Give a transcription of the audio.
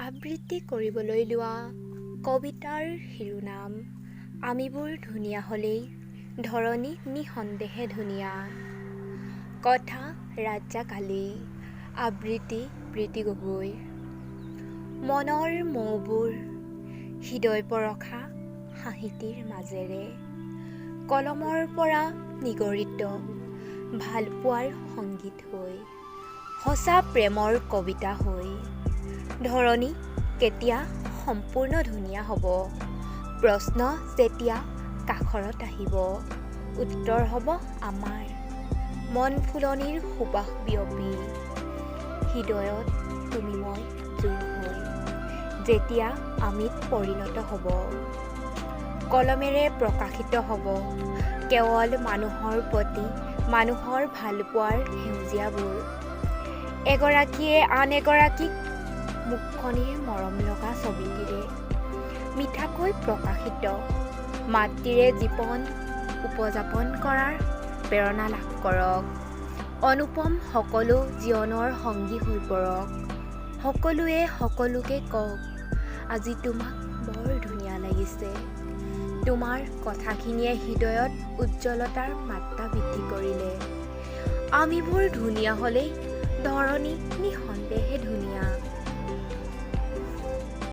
আবৃত্তি কৰিবলৈ লোৱা কবিতাৰ শিৰোনাম আমিবোৰ ধুনীয়া হ'লেই ধৰণী নিঃসন্দেহে ধুনীয়া। কথা ৰাজ্জাক আলী, আবৃত্তি প্ৰীতি গগৈ। মনৰ মৌবোৰ হৃদয় পৰশা হাঁহিটিৰ মাজেৰে কলমৰ পৰা নিগৰিত ভালপোৱাৰ সংগীত হৈ, সঁচা প্ৰেমৰ কবিতা হৈ ধৰণী কেতিয়া সম্পূৰ্ণ ধুনীয়া হ'ব? প্ৰশ্ন যেতিয়া কাষৰত আহিব, উত্তৰ হ'ব আমাৰ মন ফুলনিৰ সুবাস বিয়পি হৃদয়ত তুমি মই যোগ হৈ যেতিয়া আমিত পৰিণত হ'ব, কলমেৰে প্ৰকাশিত হ'ব কেৱল মানুহৰ প্ৰতি মানুহৰ ভালপোৱাৰ সেউজীয়াবোৰ। এগৰাকীয়ে আন এগৰাকীক মুখখনিৰ মৰম লগা ছবিটিৰে মিঠাকৈ প্ৰকাশিত মাতৃৰে জীৱন উপযাপন কৰাৰ প্ৰেৰণা লাভ কৰক। অনুপম সকলো জীৱনৰ সংগী হৈ পৰক। সকলোৱে সকলোকে কওক, আজি তোমাক বৰ ধুনীয়া লাগিছে। তোমাৰ কথাখিনিয়ে হৃদয়ত উজ্জ্বলতাৰ মাত্ৰা বৃদ্ধি কৰিলে। আমিবোৰ ধুনীয়া হ'লেই ধৰণী নিঃসন্দেহে ধুনীয়া।